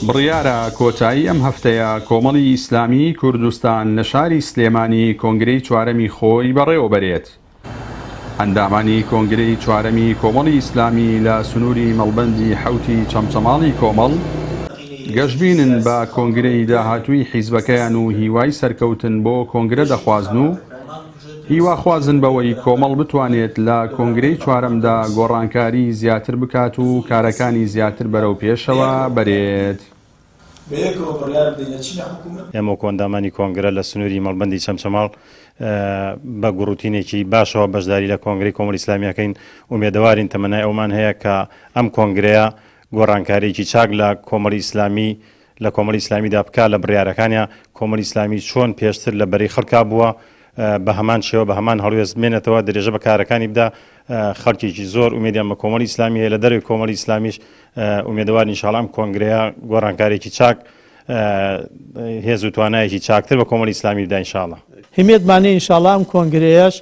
بڕیارە کۆتایی ئەم هەفتەیە کۆمەڵی ئیسلامیی کوردستان لە شاری سلێمانی کۆنگرەی چوارەمی خۆی بەڕێوەبەرێت. ئەندامانی کۆنگرەی چوارەمی کۆمەڵی ئیسلامی لە سنووری مەڵبەندی حەوتی چەمچەماڵی کۆمەڵ، گەشبینن بە کۆنگرەی داهاتووی حیزبەکەیان و هیوای سەرکەوتن بۆ کۆنگرە دەخوازن و هیواخوازن بەوەی کۆمەڵ بتوانێت لە کۆنگرەی چوارەمدا گۆڕانکاری زیاتر بکات و کارەکانی زیاتر بەرەو پێشەوە بەرێت. بەیەکەوە بڕیار بدەین ئەچینە حکومەت. ئێمە وەکو ئەندامانی کۆنگرە لە سنووری مەڵبەندی چەمچەماڵ بە گوڕوتینێکی باشەوە بەشداری لە کۆنگرەی کۆمەڵی ئیسلامی ئەکەین، ئومێدەوارین تەمەنای ئەوەمان هەیە کە ئەم کۆنگرەیە گۆڕانکارییەکی چاک لە کۆمەڵی ئیسلامی لە کۆمەڵی ئیسلامیدا بکا لە بڕیارەکانیا، کۆمەڵی ئیسلامی چۆن پێشتر لە بەرەی خەڵکا بووە بە هەمان شێوە بە هەمان هەڵوێست بمێنێتەوە درێژە بە کارەکانی بدا، خەڵکێکی زۆر ئومێدیان بە کۆمەڵی ئیسلامی هەیە لە دەرەوەی کۆمەڵی ئیسلامیش ئومێدەوارین ان شاءاللە ئەم کۆنگرەیە گۆڕانکارییەکی چاک هێز و توانایەکی چاکتر بە کۆمەڵی ئیسلامی بدا ان شاءاللە. هیمێدمان هەیە ان شاءاللە ئەم کۆنگرەیەش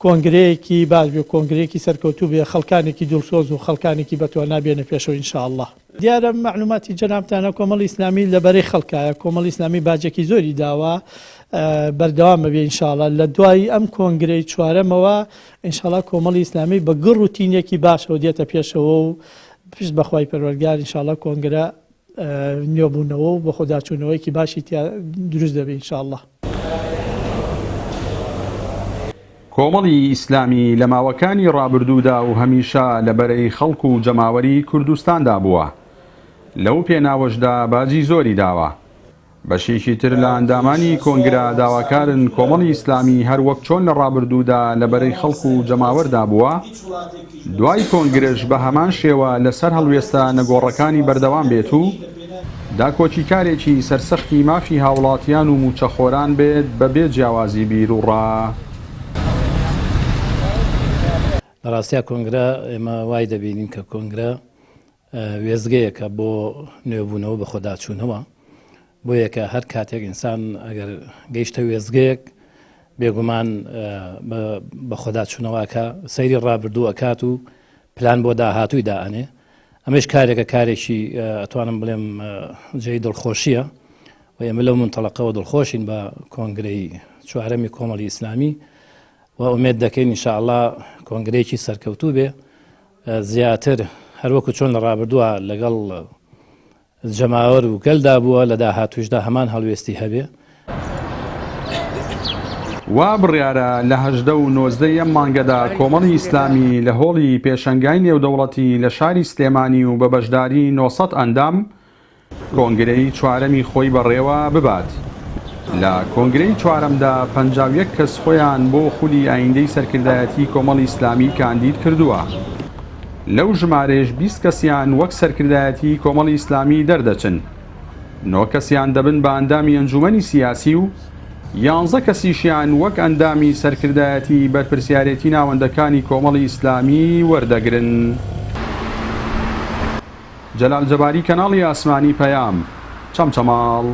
کۆنگرەیەکی باش بێ کۆنگرەیەکی سەرکەوتوو بێ خەڵکانێکی دڵسۆز و خەڵکانێکی بەتوانا بێنە پێشەوە ان شاءاللە. دیارە مەعلوماتی جەنابتانە کۆمەڵی ئیسلامی لە بەرەی خەڵکایە، کۆمەڵی ئیسلامی باجێکی زۆری داوە، بەردەوام ئەبێ ان شاءاللە لە دوای ئەم کۆنگرەی چوارەمەوە ان شاءاللە کۆمەڵی ئیسلامی بە گڕ و تینێکی باشەوە دێتە پێشەوە و پشت بە خوای پەروەردگار ان شاءاللە کۆنگرە نوێبوونەوە و بەخۆداچوونەوەیەکی باشی تیا دروست دەبێ ان شاءاللە. کۆمەڵی ئیسلامی لە ماوەکانی ڕابردوودا و هەمیشە لە بەرەی خەڵک و جەماوەری کوردستاندا بووە. لەو پێناوەشدا باجی زۆری داوە. بەشێکی تر لە ئەندامانی کۆنگرە داواکارن کۆمەڵی ئیسلامی هەر وەک چۆن لە ڕابردوودا لە بەرەی خەڵک و جەماوەردا بووە، دوای کۆنگرەش بە هەمان شێوە لە سەر هەڵوێستە نەگۆڕەکانی بەردەوام بێت و داکۆکیکارێکی سەرسەختی مافی هاوڵاتیان و مووچەخۆران بێت بە بێ جیاوازی بیروڕا. لە ڕاستیا کۆنگرە ئێمە وای دەبینین کە کۆنگرە وێستگەیەکە بۆ نوێبوونەوە بەخۆداچوونەوە بۆیە کە هەر کاتێک ئینسان ئەگەر گەیشتە وێستگەیەک بێگومان بەخۆداچوونەوە ئەکا سەیری ڕابردوو ئەکات و پلان بۆ داهاتووی دائەنێ ئەمەش کارێکە کارێکی ئەتوانم بڵێم جێی دڵخۆشیە و ئێمە لەو منتەڵەقەوە دڵخۆشین بە کۆنگرەی چوارەمی کۆمەڵی ئیسلامی و ئومێد دەکەین ان شاء الله کۆنگرەیەکی سەرکەوتوو بێ زیاتر هەروەکو چۆن لە ڕابردووە لەگەڵ جەماوەر و گەلدا بووە لە داهاتووشدا هەمان هەڵوێستی هەبێ. وا بڕیارە لە 18 و 19 ی ئەم مانگەدا کۆمەڵی ئیسلامی لە هۆڵی پێشەنگای نێودەوڵەتی لە شاری سلێمانی و بە بەشداری 900 ئەندام کۆنگرەی چوارەمی خۆی بەڕێوە ببات. لە کۆنگرەی چوارەمدا 51 کەس خۆیان بۆ خولی ئایندەی سەرکردایەتی کۆمەڵی ئیسلامی کاندید کردووە. لەو ژمارەیەش 20 کەسیان وەک سەرکردایەتی کۆمەڵی ئیسلامی دەردەچن، نۆ کەسیان دەبن بە ئەندامی ئەنجومەنی سیاسی و یانزە کەسیشیان وەک ئەندامی سەرکردایەتی بەرپرسیارێتی ناوەندەکانی کۆمەڵی ئیسلامی وەردەگرن. جەلال جەباری کەناڵی ئاسمانی پەیام، چەمچەماڵ.